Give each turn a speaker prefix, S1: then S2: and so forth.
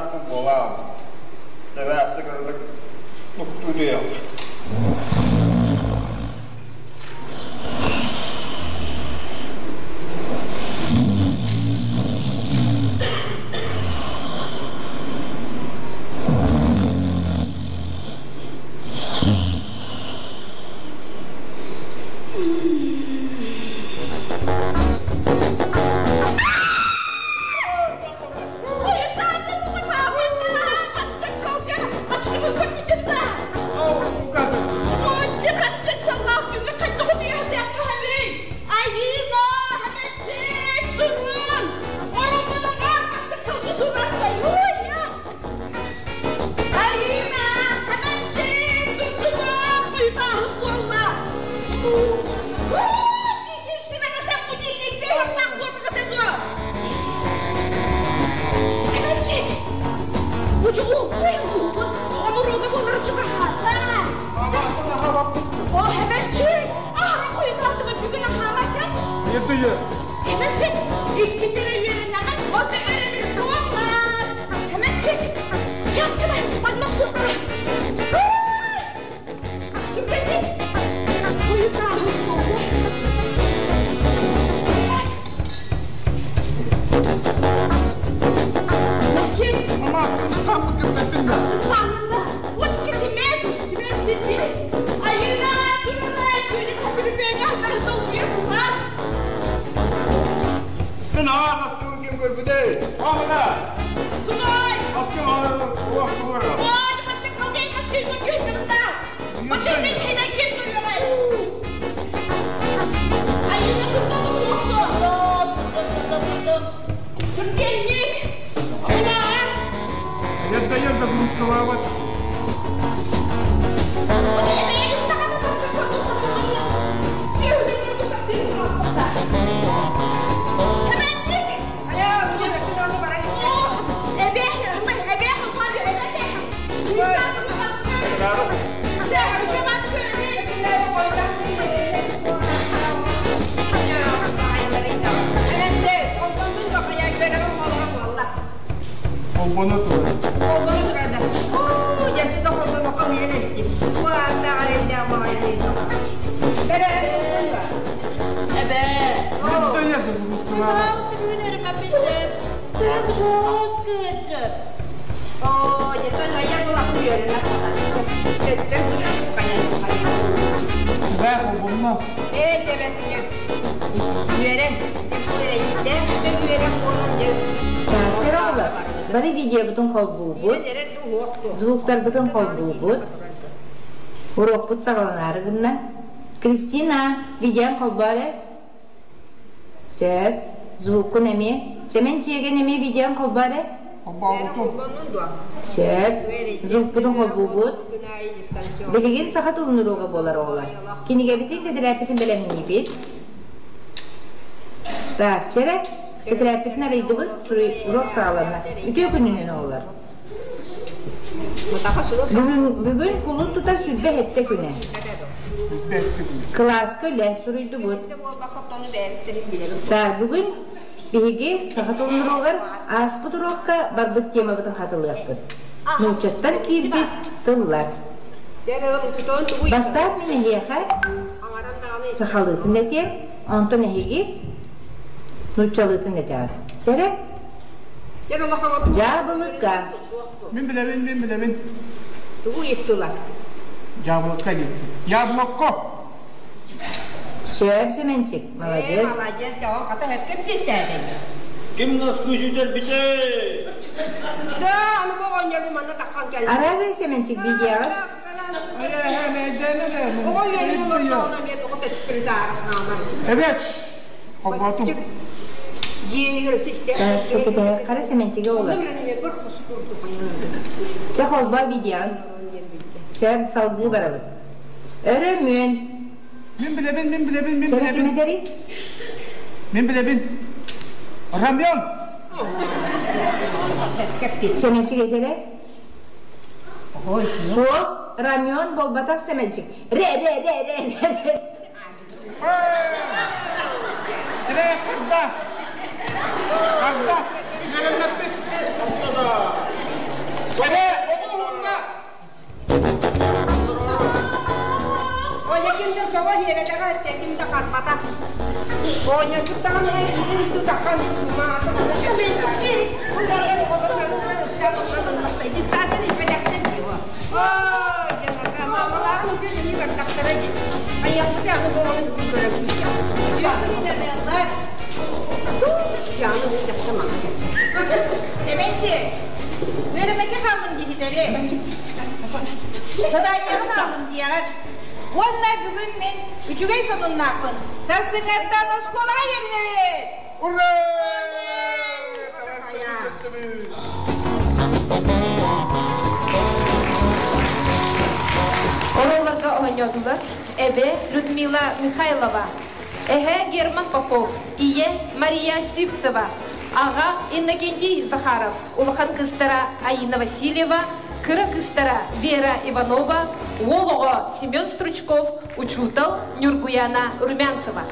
S1: ааспыт буолаам. Тэбээсти кыратык нуктуу диэх.
S2: Айыына, Хэмэнчик, турдугун, хойутааһын буолла. Хэмэнчик, О, Хэмэнчик, аһара хойутаатыма бүгүн аһаамасан. Хэмэнчик, иккитэрэ үөрэнэҕин, от өрөбүл буоллар. Хэмэнчик, кэккэбэ, манна суохтара. Түргэнник хойутааһын буолла. Хэмэнчик,
S1: Мама,
S2: Ысхаанында, вот китиме көстүмэ сиппи. Айына, турана, күнүм хатырбега хатар толкуя
S1: Мен аҕа аскын ким көрбүтэй? Аҕана!
S2: Туной!
S1: Аскын аҕа уох тугура.
S2: Ой, хатчак салгай каскый көргө чымда. Бачыттын хинен ким көрүөҕэй? Айына турнаны суохту. Түргенник! Айына!
S1: Я загрузкалават. Холбоно турар. Да я загрузкалават.
S3: Так жестко.
S1: Бээ холбонно.
S4: Чыралар, бары видеобутун холбуубут, звуктарбытын холбуубут, урокпут саҕаланаары гынна. Кристина, видеон холбоорэ. Сөп, звуккун эмиэ. Сэмэн чиэгэн эмиэ видеон холбоорэ.
S1: Холбообутум.
S4: Сөп, звукпутун холбуубут. Билигин саха тылын уруога буолар оҕолор. Кинигэбитин тэтэрээппитин бэлэмниибит. Так, чэрэ, тэтэрээппитин арыйдыбыт, уруок саҕаланна. Үтүө күнүнэн оҕолор. Бүгүн, бүгүн кулун тутар 27 күнэ. Кылааска үлэ суруйдубут. Так, бүгүн биһиги саха тылын уруогар ааспыт уруокка барбыт темабытын хатылыахпыт. Нууччаттан киирбит тыллар. Бастаан мин эһиэхэ сахалыытын этиэм, онтон эһиги нууччалыытын этэҕит. Чэрэ? Дьаабылыка.
S1: Мин билэбин, мин билэбин.
S3: Тугу ыйыттылар?
S1: Яблоко диэн. Яблоко!
S4: Сөп, Семенчик, молодец.
S3: Молодец, он хата хэпкэ пиэстээтэй.
S5: Ким наскы сүтэрбитэй?
S3: Да, аны бу оҕонньору манна таххан кэллэ.
S4: Арааран Семенчик видеоҕа.
S3: Оҕо үөрэн олордоҕуна эмиэ тоҕо төттөрү таары хаамар.
S1: Evet. Холботум.
S3: Дьиэнигэр өссө истэ.
S4: Хара Семенчигэ олор. Чэ холбоо видеоҕын. Сөп, салгыы барабыт. Өрөмүөн.
S1: Мин билэбин, мин билэбин, мин
S4: Чэрэ
S1: билэбин.
S4: ким этэрий?
S1: Мин билэбин. Рамьон!
S4: Семенчик этэрэ? Суох, Рамьон буолбатах Семенчик. Ре, ре, ре, ре, ре.
S1: Ре, карда! Карда! Үөрэммэппит.
S3: биэрэтэҕэ эттэ ким да харбата. Оонньоччуктаҕын ыла илиитин устуу таххан
S6: Сэмэнчик, үөрэмэкэ хааллым диһилэри. Садаанньаҕын аалым диэҕэр. Уонна бүгүн мин үчүгэй сонуннаахпын. Сарсыҥҥаттан оскуолаҕа үөрэнэбит!
S1: Ура!
S7: Оруолларга оонньоотулар эбэ Людмила Михайлова, эһэ Герман Попов, ийэ Мария Сивцева, аҕа Иннокентий Захаров, улахан кыыстара Аина Васильева, кыра кыыстара Вера Иванова, уол оҕо Семен Стручков, учуутал Нюргуяна Румянцева.